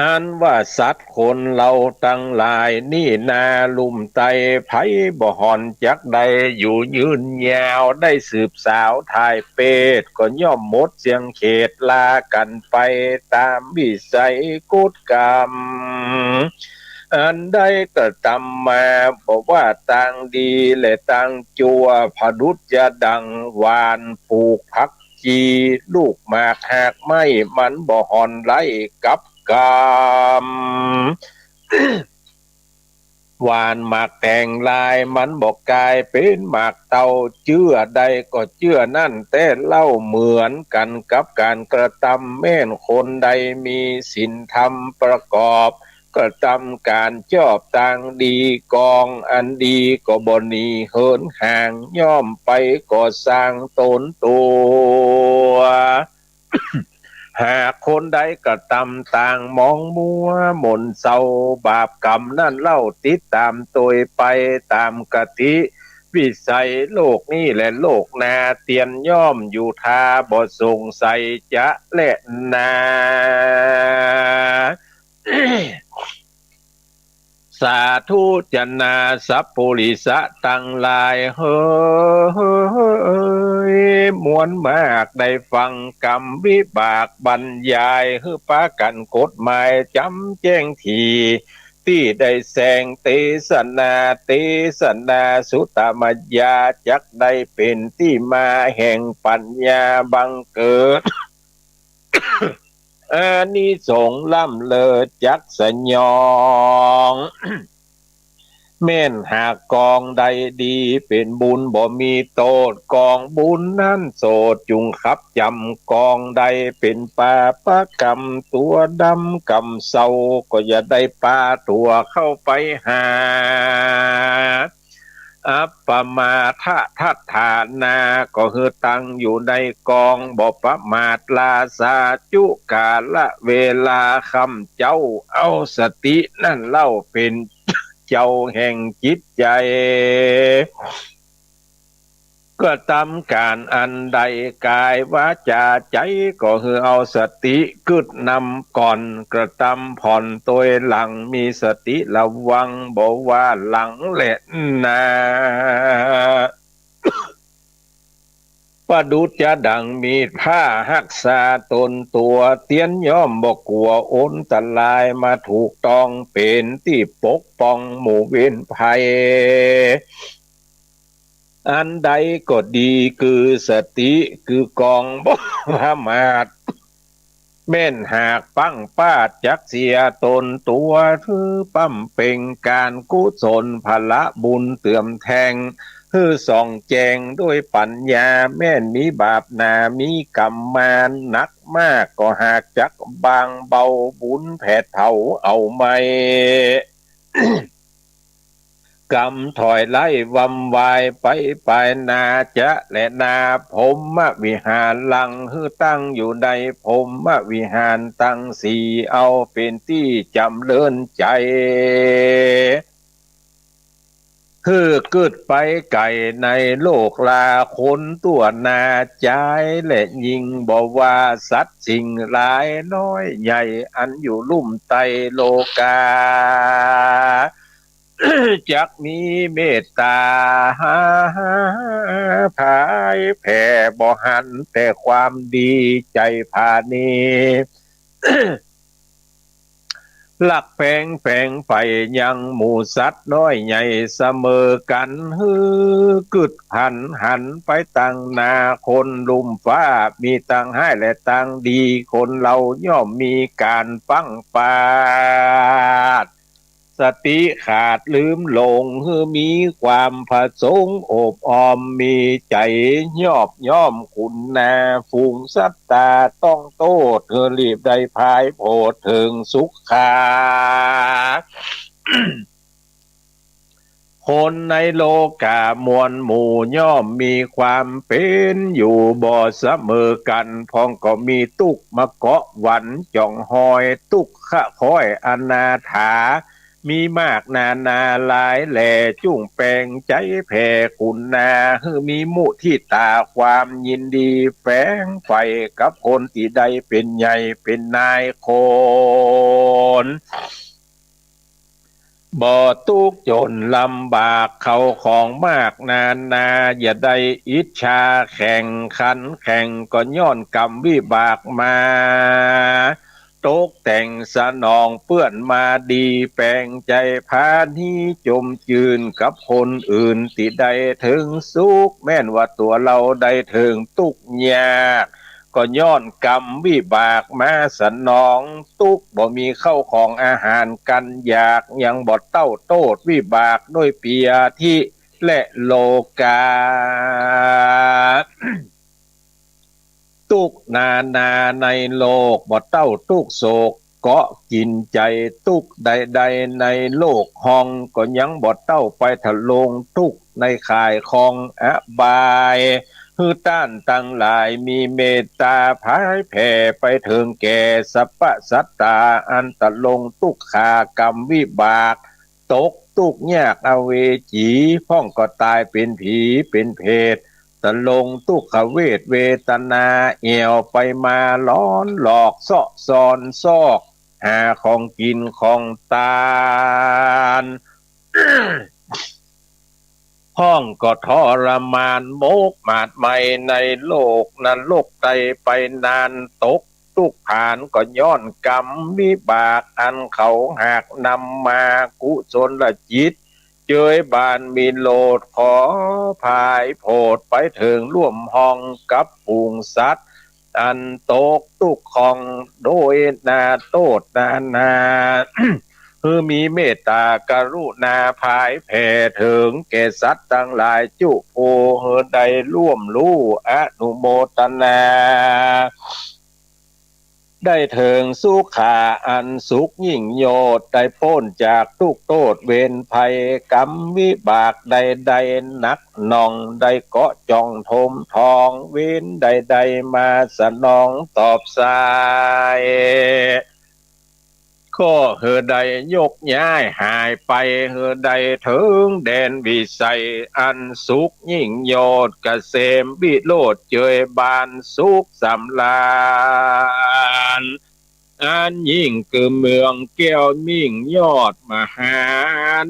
อันว่าสัตว์คนเราตังหลายนี้นา ลุ่มไตไผบ่ห่อนจักได้อยู่ยืนยาว ได้สืบสาวถ่ายเปรต ก็ย่อมหมดเสี้ยงเขตลากั๋นไปตามวิสัยกฎกรรม อันได้กระทำมา บ่ว่าตางดีและตางจั่ว ผดุจจะดังหว่านปลูกผัก จี ลูกหมากหากไม้ มันบ่ห่อนไร้กับกรรม หว่านหมากแตงลาย มันบ่กลายเป๋นหมากเต้า เจื้อใดก็เจื้อนั้นแต๊เล่า เหมือนกั๋นกับก๋านกระทำ แม่นคนใดมีศีลธรรมประกอบ กระทำก๋านชอบตางดีกอง อันดีก็บ่หนีเหินห่าง ย่อมไปก่อสร้างตนตั๋ว หากคนใดกระทำตางมองมัวหม่นเศร้า บาปกรรมนั้นเล่าติดต๋ามตวยไปต๋ามกติ วิสัยโลกนี้และโลกหน้า เตียนย่อมอยู่ท่าบ่สงสัยจะแลนา สาธุจะนาสัพปุริสะตังหลายเหย มวลมากได้ฟังกรรมวิบากบรรยาย หื้อปากั๋นกฎหมายจ๋ำแจ้งถี่ ตี้ได้แสงเตสนา เตสนาสุตมยา จักได้เป๋นตี้มาแห่งปัญญาบังเกิด อานิสงส์ล้ำเลิศจักสยอง แม่นหากกองใดดีเป๋นบุญบ่มีโต้ษ กองบุญนั้นโสดจุ่งคับจ๋ำ กองใดเป๋นปาปกรรมตั๋วดำกำเศร้า ก็อย่าได้ปาตั๋วเข้าไปหา อัปปมาทะทัฏฐานา ก็หื้อตั้งอยู่ในกอง บ่ประมาทลาสาจุกาละเวลา ค่ำเจ๊าเอาสตินั้นเล่าเป๋นเจ้าแห่งจิตใจ๋ กระทำก๋านอันใดกายวาจาใจ๋ ก็หื้อเอาสติกึ๊ดนำก่อน กระทำผ่อนตวยหลัง มีสติระวังบ่ว่าหลังและหน้า ประดุจจะดังมีดพร้าฮักษาตนตั๋ว เตียนย่อมบ่กั๋วอันตราย มาถูกต้องเป๋นตี้ปกป้องหมู่เว้นภัย อันใดก็ดี คือสติ คือกองบ่ประมาท แม่นหากปั้งปาดจักเสียตนตั๋ว ถือปำเพ็งก๋านกุศลผละบุญเติมแทง หื้อส่องแจ้งด้วยปัญญา แม่นมีบาปหนา มีกรรมมาหนักมาก ก็หากจักบางเบา บุญแผดเผาเอาไม่ กำถอยไล่วำวายไปปายนาจะและนา พรหมวิหารัง หื้อตั้งอยู่ในพรหมวิหารตังสี่ เอาเป๋นตี้จ๋ำเริญใจ๋ หื้อกึ๊ดไปไก๋ในโลกลาคนตั๋วหน้า จายและญิง บ่ว่าสัตว์สิ่งหลายน้อยใหญ่ อันอยู่ลุ่มไตโลกา จักมีเมตต๋าผายแผ่ บ่หันแต่ความดีใจ๋ผาณี ลักแผงแผงไปยังหมู่สัตว์น้อยใหญ่เสมอกัน หื้อกึ๊ดหันหันไปตังหน้า คนลุ่มฟ้ามีตังฮ้ายและตังดี คนเฮาย่อมมีก๋านพลั้งพลาด สติขาดลืมหลง หื้อมีความประสงค์อบอ้อม มีใจ๋ยอบย่องคุณนา ฝูงสัตตาต้องโต้ษ หื้อรีบได้ผายโผดเถิงสุขคา คนในโลกามวลหมู่ย่อมมีความเป๋นอยู่บ่เสมอกั๋น พ่องก็มีตุ๊กข์มาเกาะหวั่นจ๋องฮอย ตุ๊กข์คะคอยอนาถา มีมากนานาหลายแหล่ จุ่งแป๋งใจ๋แผ่คุณนา หื้อมีมุทิตาความยินดี แฝงใฝ่กับคนตี้ได้เป๋นใหญ่เป๋นนายคน บ่ตุ๊กข์จ๋นลำบาก เข้าของมากนานา อย่าได้อิจฉาแข่งขันแข่ง ก็ย้อนกรรมวิบากมา ตกแต่งสนองเปื้อนมาดี แป๋งใจ๋พาหนีจมจื้นกับคนอื่นตี้ได้เถิงสุข แม่นว่าตั๋วเฮาได้เถิงตุ๊กข์ยาก ก็ย้อนกรรมวิบากมาสนอง ตุ๊กข์บ่มีเข้าของอาหารกั๋นอยาก ยังบ่เต้าโต้ษวิบากด้วยเปียธิและโลกา ตุ๊กข์นานาในโลก บ่เต้าตุ๊กข์โศก เกาะกิ๋นใจ๋ ตุ๊กข์ใดๆในโลกฮ้อง ก็ยังบ่เต้าไปทะลวงตุ๊กข์ในข่ายของอบาย หื้อต้านตังหลายมีเมตตาผายแผ่ไปเถิงแก่สรรพสัตตา อันทะลวงตุ๊กขากรรมวิบาก ตกตุ๊กข์ยากอเวจี พ่องก็ต๋ายเป๋นผีเป๋นเปรต ทะลวงตุ๊กขเวทเวทนา แอ่วไปมาหลอนหลอกเซาะซ่อนซอก หาของกิ๋นของตาน พ่องก็ทรมานมกหมาดไหม้ในโลกนรกไตไปนาน ตกตุ๊กข์ผานก็ย้อนกรรมวิบาก อันเขาหากนำมากุศลจิต เจยบานมีโลดขอผายโผดไปเถิงร่วมฮ้องกับฝูงสัตว์ อันตกตุ๊กข์ของโดยนาโต้ษนานา หื้อมีเมตตากรุณาผายแผ่เถิงแก่สัตว์ตังหลายจุผู้ หื้อได้ร่วมฮู้อนุโมทนา ได้เถิงสุขาอันสุขยิ่งโยชน์ ได้ป๊นจากตุ๊กข์โต้ษเวรภัย กรรมวิบากใดๆหนักหน่อง ได้เกาะจ่องถมทอง เวรใดๆมาสนองตอบสาย ก็หื้อได้ยกย้ายหายไป หื้อได้เถิงแดนวิสัย อันสุขยิ่งโยชน์ เกษมวิโรจน์เจยบานสุขสำราญ อันยิ่งคือเมืองแก้วมิ่งยอดมหา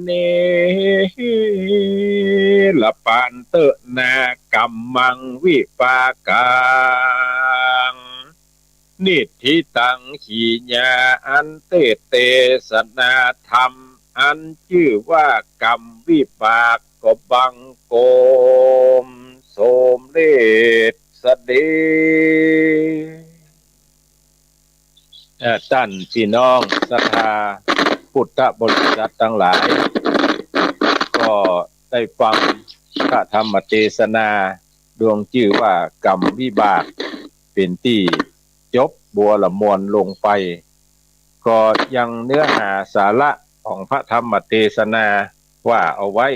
เนรปานเตอะนา กัมมังวิปากัง นิฏฐิตัง ขีญา อันเตสเตสนาธรรม อันจื้อว่ากรรมวิบากก็บังคมสมเร็จเสด็จ เอ่อ ต้านพี่น้องศรัทธาพุทธบริษัทตังหลาย ก็ได้ฟังพระธรรมเตสนาดวงจื้อว่ากรรมวิบาก เป๋นตี้จบบัวละมวลลงไป ก็ยังเนื้อหาสาระของพระธรรมเตสนาว่าเอาไว้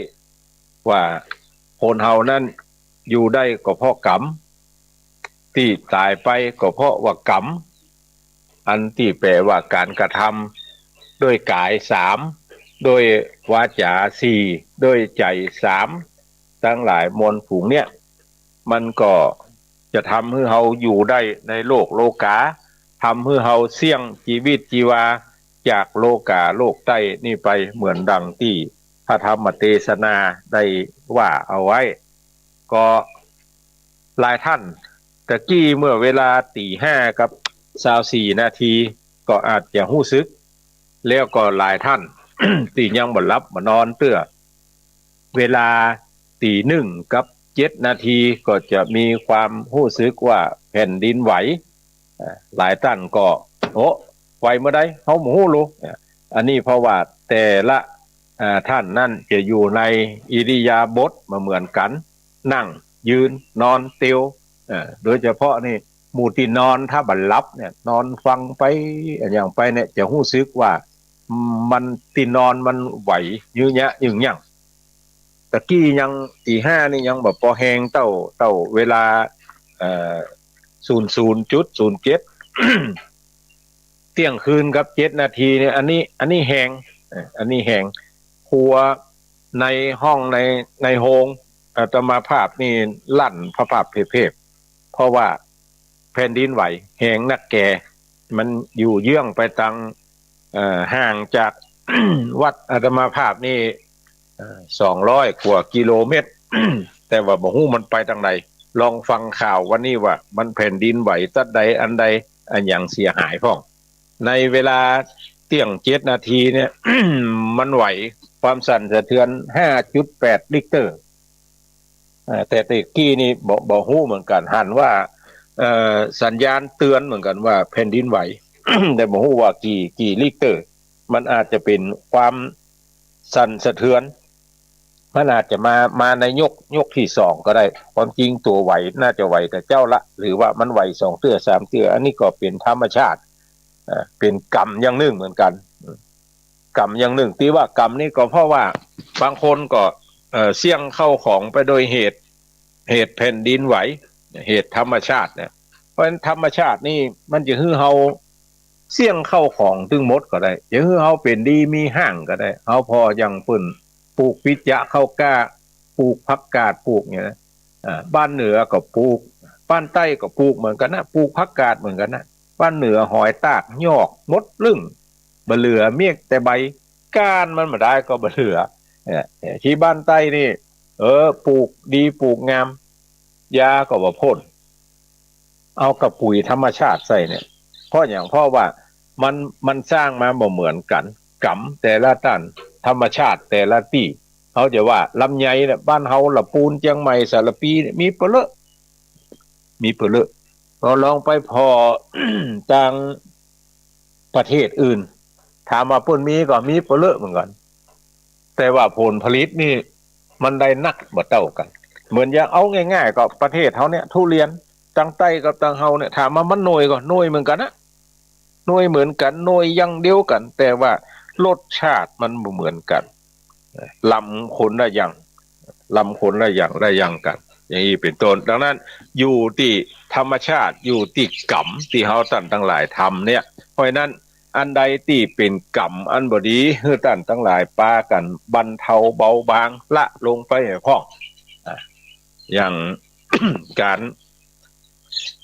ว่าคนเฮานั้นอยู่ได้ก็เพราะกรรม ตี้ต๋ายไปก็เพราะว่ากรรม อันตี้แปลว่าก๋านกระทำ ด้วยก๋ายสาม ด้วยวาจ๋าสี่ ด้วยใจ๋สาม ตังหลายมวลฝูงเนี่ย มันก็จะทำหื้อเฮาอยู่ได้ในโลกโลกา ทำหื้อเฮาเสี้ยงจีวิตจีวาจากโลกาโลกใต้นี่ไป เหมือนดังตี้พระธรรมเตสนาได้ว่าเอาไว้ ก็หลายท่านตะกี้เมื่อเวลาตีห้ากับซาวสี่นาที ก็อาจจะฮู้สึก แล้วก็หลายท่าน ที่ยังบ่หลับบ่นอนเตื้อ เวลาตีหนึ่งกับเจ็ดนาทีก็จะมีความรู้สึกว่าแผ่นดินไหว อ่า หลายท่านก็ โอ้ ไหวเมื่อใด เฮาบ่ฮู้โล อ่า อันนี้เพราะว่าแต่ละ อ่า ท่านนั้นจะอยู่ในอิริยาบถบ่เหมือนกัน นั่ง ยืน นอน เตียว เอ่อ โดยเฉพาะนี่ หมู่ที่นอนถ้าบ่หลับเนี่ย นอนฟังไป อะหยังไปเนี่ย จะรู้สึกว่า อืม มัน ที่นอนมันไหว ยื้อแยะยื้อยั่ง ตะกี้ยังตีห้านี่ยังบ่ปอแฮงเต้า เต้าเวลา เอ่อ ศูนย์ศูนย์จุดศูนย์เจ็ด เที่ยงคืนกับเจ็ดนาทีเนี่ย อันนี้ อันนี้แฮง เอ่อ อันนี้แฮง ครัวในห้องใน ในโฮง อาตมาภาพนี่ลั่นพะพับเพบๆ เพราะว่าแผ่นดินไหวแฮงนักแก่ มันอยู่เยื้องไปตัง เอ่อ ห่างจาก วัดอาตมาภาพนี่ เอ่อ สองร้อยกว่ากิโลเมตร แต่ว่าบ่ฮู้มันไปตังใด ลองฟังข่าววันนี้ว่ามันแผ่นดินไหวตัดใดอันใด อะหยังเสียหายพ่อง ในเวลาเที่ยงเจ็ดนาทีเนี่ย มันไหว ความสั่นสะเทือนห้าจุดแปดริกเตอร์ เอ่อ แต่ตะกี้นี่บ่ บ่ฮู้เหมือนกัน หันว่า เอ่อ สัญญาณเตือนเหมือนกันว่าแผ่นดินไหว แต่บ่ฮู้ว่ากี่ กี่ริกเตอร์ มันอาจจะเป็นความสั่นสะเทือน มันอาจจะมา มาในยก ยกที่สองก็ได้ ความจริงตัวไหวน่าจะไหวแต่เจ้าละ หรือว่ามันไหวสองเตื้อสามเตื้อ อันนี้ก็เป็นธรรมชาติ เอ่อ เป็นกรรมอย่างหนึ่งเหมือนกัน กรรมอย่างหนึ่ง ที่ว่ากรรมนี่ก็เพราะว่าบางคนก็ เอ่อ เสี้ยงเข้าของไปโดยเหตุ เหตุแผ่นดินไหว เหตุธรรมชาติเนี่ย เพราะฉะนั้นธรรมชาตินี่มันจะหื้อเฮาเสี้ยงเข้าของตึงหมดก็ได้ จะหื้อเฮาเป็นดีมีฮ้างก็ได้ เฮาพออย่างเปิ้นปลูกปิจจะเข้ากล้า ปลูกผักกาด ปลูกเนี่ยนะ อ่า บ้านเหนือก็ปลูก บ้านใต้ก็ปลูกเหมือนกันนะ ปลูกผักกาดเหมือนกันนะ บ้านเหนือหอยตากยอกหมดลึ่ง บ่เหลือเมียกแต่ใบ ก้านมันบ่ได้ก็บ่เหลือ เนี่ย ที่บ้านใต้นี่ เออ ปลูกดีปลูกงาม ยาก็บ่พ่น เอากับปุ๋ยธรรมชาติใส่เนี่ย เพราะหยัง เพราะว่ามัน มันสร้างมาบ่เหมือนกัน กรรมแต่ละต้าน ธรรมชาติแต่ละตี้ เขาจะว่าลำไยเนี่ย บ้านเฮาละปูน เจียงใหม่ สารภีเนี่ย มีเปลือก มีเปลือก พอลองไปผ่อ ต่างประเทศอื่น ถามว่าเปิ้นมีก็มีเปลือกเหมือนกัน แต่ว่าผลผลิตนี่มันได้นักบ่เต้ากัน เหมือนอย่างเอาง่ายๆ ก็ประเทศเฮาเนี่ย ทุเรียน ตังใต้กับตังเฮาเนี่ย ถามว่ามันหน่วยก็หน่วยเหมือนกันนะ หน่วยเหมือนกัน หน่วยอย่างเดียวกัน แต่ว่ารสชาติมันบ่เหมือนกัน ลำคนละอย่าง ลำคนละอย่าง ละอย่างกัน อย่างนี้เป็นต้น ดังนั้นอยู่ที่ธรรมชาติ อยู่ที่กรรมที่เฮาต้านตังหลายทำเนี่ย เพราะฉะนั้นอันใดที่เป็นกรรมอันบ่ดี หื้อต้านตังหลายปากั๋นบรรเทาเบาบาง ละลงไปให้พ่อง อ่ะ อย่าง ก๋าน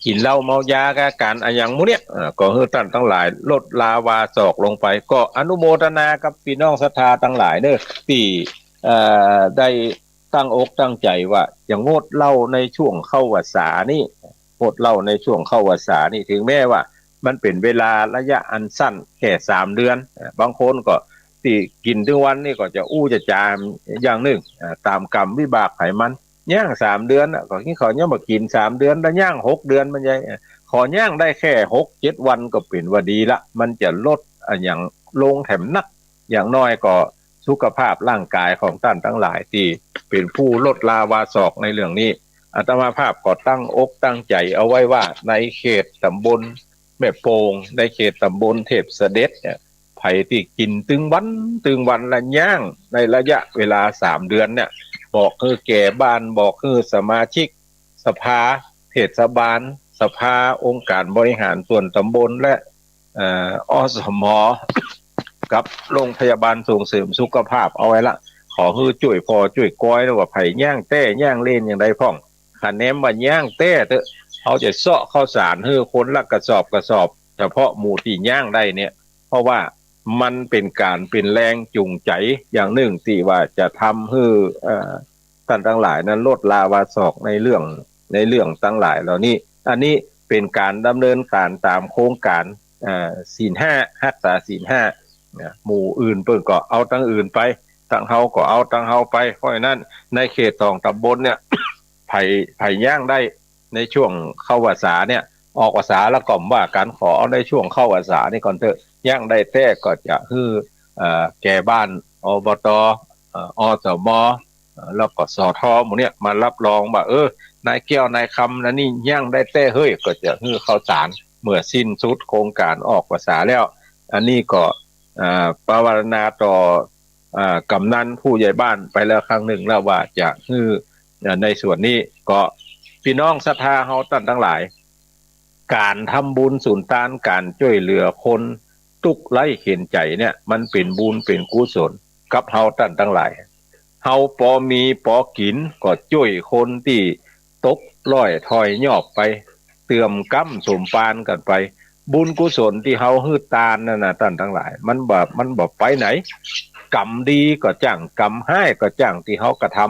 กิ๋นเหล้าเมายา กับก๋านอะหยังหมู่เนี่ย อ่า ก็หื้อต้านตังหลายลดลาวาสอกลงไป ก็อนุโมทนากับปี้น้องศรัทธาตังหลายเน้อ ตี้ เอ่อ ได้ตั้งอกตั้งใจ๋ว่าจะงดเหล้าในช่วงเข้าพรรษานี้ งดเหล้าในช่วงเข้าพรรษานี้ ถึงแม้ว่ามันเป๋นเวลาระยะอันสั้นแค่สามเดือน อ่า บางคนก็ตี้กิ๋นตึงวันนี่ก็จะอู้จะจ๋าอย่างนึ่ง อ่า ต๋ามกรรมวิบากไผมัน ย่างสามเดือนน่ะ ก็กิ๋นข้าวยังบ่กิ๋นสามเดือน แล้วย่างหกเดือนมันใหญ่ ขอย่างได้แค่หกเจ็ดวันก็เป๋นว่าดีละ มันจะลดอะหยังลงแถมนัก อย่างน้อยก็สุขภาพร่างกายของต้านตังหลายตี้เป๋นผู้ลดลาวาสอกในเรื่องนี้ อาตมาภาพก็ตั้งอกตั้งใจ๋เอาไว้ว่าในเขตต๋ำบลแม่โป่ง ในเขตต๋ำบลเทพเสด็จเนี่ย ไผตี้กิ๋นตึงวันตึงวันละย่างในระยะเวลาสามเดือนเนี่ย บอกหื้อแก่บ้าน บอกหื้อสมาชิกสภาเทศบาล สภาองค์การบริหารส่วนต๋ำบล และ เอ่อ อสม กับโรงพยาบาลส่งเสริมสุขภาพเอาไว้ละ ขอหื้อจ้วยผ่อจ้วยกอย หรือว่าไผย่างแต๊ย่างเล่นอย่างใดพ่อง คันแหมว่าย่างแต๊เต๊อะ เฮาจะเซาะข้าวสารหื้อคนละกระสอบกระสอบ เฉพาะหมู่ตี้ย่างได้เนี่ย เพราะว่ามันเป๋นก๋านเป๋นแรงจูงใจ๋อย่างนึ่งตี้ว่าจะทำหื้อ เอ่อ ต้านตังหลายนั้นลดลาวาสอกในเรื่อง ในเรื่องตังหลายเหล่านี้ อันนี้เป๋นก๋านดำเนินก๋านต๋ามโครงก๋าน เอ่อ ศีลห้า ฮักษาศีลห้า หมู่อื่นเปิ้นก็เอาตังอื่นไป ตังเฮาก็เอาตังเฮาไป เพราะฉะนั้นในเขตสองตำบลเนี่ย ไผ ไผย่างได้ในช่วงเข้าพรรษาเนี่ย ออกพรรษาแล้วก็ว่ากัน ขอเอาในช่วงเข้าพรรษานี่ก่อนเถอะ ย่างได้แท้ก็จะหื้อ เอ่อ แก่บ้าน อบต เอ่อ อสม เอ่อ แล้วก็ สท หมู่เนี่ยมารับรองว่า เออ นายแก้วนายคำนั้นนี่ย่างได้แท้เฮ้ย ก็จะหื้อข้าวสาร เมื่อสิ้นสุดโครงการออกพรรษาแล้ว อันนี้ก็ เอ่อ ปวารณาต่อ เอ่อ กำนันผู้ใหญ่บ้านไปแล้วครั้งหนึ่งแล้วว่าจะหื้อ เอ่อ ในส่วนนี้ก็ พี่น้องศรัทธาเฮาต้านตังหลาย ก๋านทำบุญสุนตาน ก๋านจ้วยเหลือคนตุ๊กข์ไร้เข็ญใจ๋เนี่ย มันเป๋นบุญเป๋นกุศลกับเฮาต้านตังหลาย เฮาปอมีปอกิ๋นก็จ้วยคนตี้ตกด้อยถ้อยยอบไป เติมก๊ำสมปานกั๋นไป บุญกุศลตี้เฮาหื้อตานนั่นน่ะต้านตังหลาย มันบ่ มันบ่ไปไหน กรรมดีก็จ้าง กรรมฮ้ายก็จ้าง ตี้เฮากระทำ